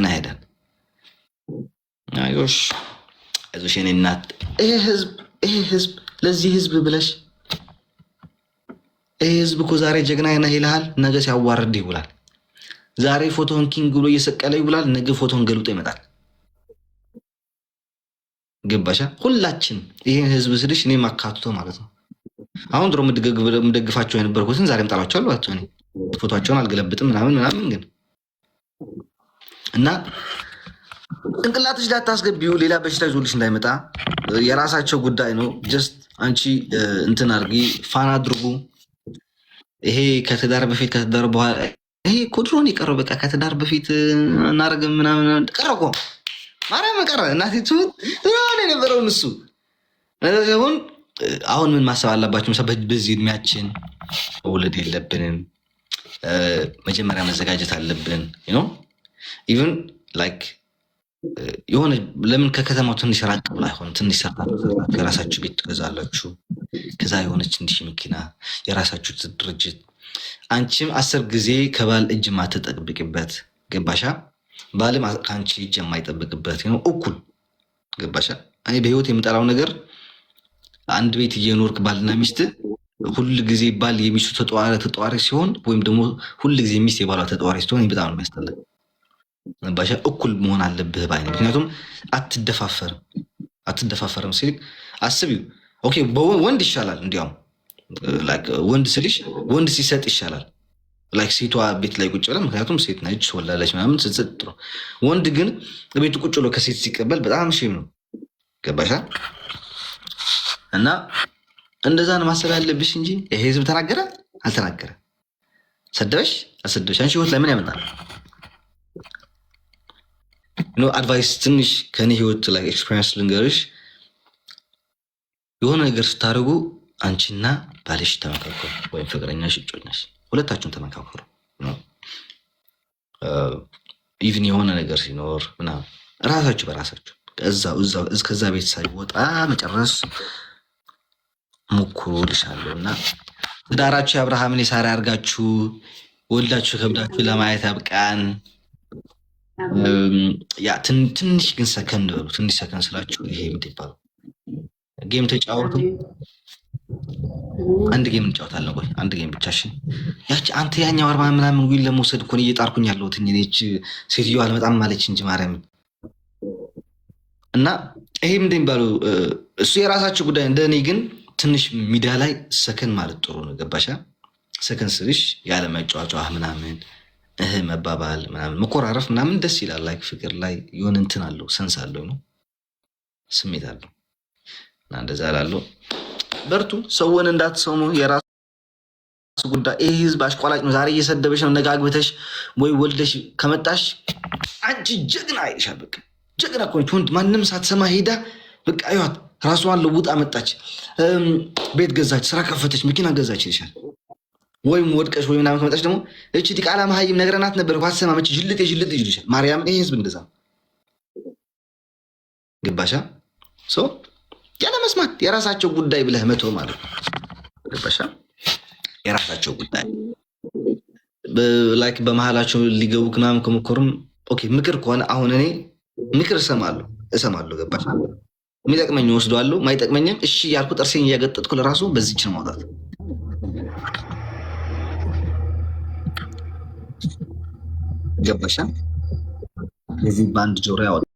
እና ሄዳል። አይዞሽ አይዞሽ የኔ እናት። ይሄ ህዝብ ይሄ ህዝብ ለዚህ ህዝብ ብለሽ ይሄ ህዝብ እኮ ዛሬ ጀግና ነህ ይልሃል፣ ነገ ሲያዋርድ ይውላል። ዛሬ ፎቶን king ብሎ እየሰቀለ ይውላል፣ ነገ ፎቶን ገልብጦ ይመጣል። ገባሻ? ሁላችን ይሄን ህዝብ ስልሽ እኔም አካትቶ ማለት ነው። አሁን ድሮ የምደግፋቸው የነበርኩትን ዛሬም ጣሏቸው አሏቸው። እኔ ፎቶቸውን አልገለብጥም ምናምን ምናምን ግን እና ጭንቅላትሽ ላታስገቢው ሌላ በሽታ ይዞልሽ እንዳይመጣ የራሳቸው ጉዳይ ነው። Just አንቺ እንትን አድርጊ፣ fun አድርጉ። ይሄ ከትዳር በፊት ከትዳር በኋላ ይሄ እኮ ድሮ ነው የቀረው። በቃ ከትዳር በፊት እናደርግ ምናምን ቀረ እኮ ማርያም ቀረ። እናቴ ትሙት ድሮ ነው የነበረውን እሱ ነገር ሲሆን አሁን ምን ማሰብ አለባቸው? ምሳ በዚህ እድሜያችን መውለድ የለብንም። መጀመሪያ መዘጋጀት አለብን። Even like የሆነ ለምን ከከተማው ትንሽ ራቅ ብሎ አይሆንም? ትንሽ ሰርታችሁ ሰርታችሁ የራሳችሁ ቤት ትገዛላችሁ። ከዛ የሆነች ትንሽ መኪና፣ የራሳችሁ ድርጅት፣ አንቺም 10 ጊዜ ከባል እጅ ማትጠብቅበት ገባሻ? ባልም ከአንቺ እጅ የማይጠብቅበት ነው እኩል ገባሻ? እኔ በህይወት የምጠላው ነገር አንድ ቤት እየኖርክ ባልና ሚስት ሁል ጊዜ ባል የሚስቱ ተጠዋሪ ተጠዋሪ ሲሆን ወይም ደግሞ ሁል ጊዜ ሚስት የባሏ ተጠዋሪ ስትሆን በጣም ነው የሚያስጠላኝ። ገባሻ? እኩል መሆን አለብህ ባይ ነኝ። ምክንያቱም አትደፋፈርም አትደፋፈርም ሲል አስቢው። Okay ወንድ ይሻላል፣ እንዲያውም like ወንድ ስልሽ ወንድ ሲሰጥ ይሻላል። Like ሴቷ ቤት ላይ ቁጭ ብላ፣ ምክንያቱም ሴት ነች ወላለች ምናምን ስትሰጥ ጥሩ። ወንድ ግን ቤቱ ቁጭ ብሎ ከሴት ሲቀበል በጣም shame ነው። ገባሻ? እና እንደዛ ነው ማሰብ ያለብሽ እንጂ ይሄ ህዝብ ተናገረ አልተናገረ፣ ሰደበሽ አልሰደበሽ አንቺ ህይወት ላይ ምን ያመጣል? No advice ትንሽ ከኔ ህይወት ላይ experience ልንገርሽ። የሆነ ነገር ስታደርጉ አንቺና ባልሽ ተመካከሩ፣ ወይም ፍቅረኛሽ፣ እጮኛሽ፣ ሁለታችሁም ተመካከሩ። Even የሆነ ነገር ሲኖር ምናምን ራሳችሁ በራሳችሁ ከዛ ቤት ሳይወጣ መጨረስ ሞክሩ እልሻለሁ። እና ትዳራችሁ የአብርሃምን የሳራ ያርጋችሁ፣ ወልዳችሁ ከብዳችሁ ለማየት ያብቃን። ያ ትንሽ ግን ሰከን በሉ። ትንሽ ሰከን ስላችሁ ይሄ ምንድን ይባላል? Game ተጫወቱ። አንድ game እንጫወታለን። ቆይ አንድ game ብቻሽን ያቺ አንተ ያኛው 40 ምናምን win ለመውሰድ እኮ ነው እየጣርኩኝ ያለሁት። እኔ ይህች ሴትዮዋ አልመጣም ማለች እንጂ ማርያምን። እና ይሄ ምንድን የሚባለው እሱ የራሳችሁ ጉዳይ። እንደ እኔ ግን ትንሽ ሚዲያ ላይ ሰከን ማለት ጥሩ ነው። ገባሻ? ሰከን ስልሽ ያለ መጫጫህ ምናምን እህ መባባል ምናምን መኮራረፍ ምናምን ደስ ይላል። Like ፍቅር ላይ የሆነ እንትን አለው፣ sense አለው ነው ስሜት አለው። እና እንደዛ ላለው በርቱ። ሰውን እንዳትሰሙ የራሱ ጉዳይ። ይህ ህዝብ አሽቋላጭ ነው። ዛሬ እየሰደበሽ ነው፣ ነገ አግብተሽ ወይ ወልደሽ ከመጣሽ አንቺ ጀግና አይልሻል። በቃ ጀግና እኮ ነች። ወንድ ማንም ሳትሰማ ሄዳ በቃ ይዋት ራሷን ለውጣ መጣች፣ ቤት ገዛች፣ ስራ ከፈተች፣ መኪና ገዛች ይልሻል። ወይም ወድቀሽ ወይ ምናምን ከመጣች ደግሞ እቺ ዲቃላ መሀይም ነግረናት ነበር እኮ አትሰማም፣ እቺ ጅልጥ የጅልጥ ይልሻል። ማርያምን ይሄ ህዝብ እንደዛ ነው። ገባሻ? So ያለ መስማት የራሳቸው ጉዳይ ብለህ መቶ ማለት ነው። ገባሻ? የራሳቸው ጉዳይ like በመሀላቸው ሊገቡ ምናምን ከሞከሩም okay፣ ምክር ከሆነ አሁን እኔ ምክር እሰማለሁ እሰማለሁ። ገባሽ? የሚጠቅመኝ ወስደዋለሁ፣ ማይጠቅመኝም እሺ ያልኩ ጥርሴን እያገጠጥኩ ለራሱ በዚች ነው ማውጣት። ገባሻ? እዚህ በአንድ ጆሮ ያወጣል።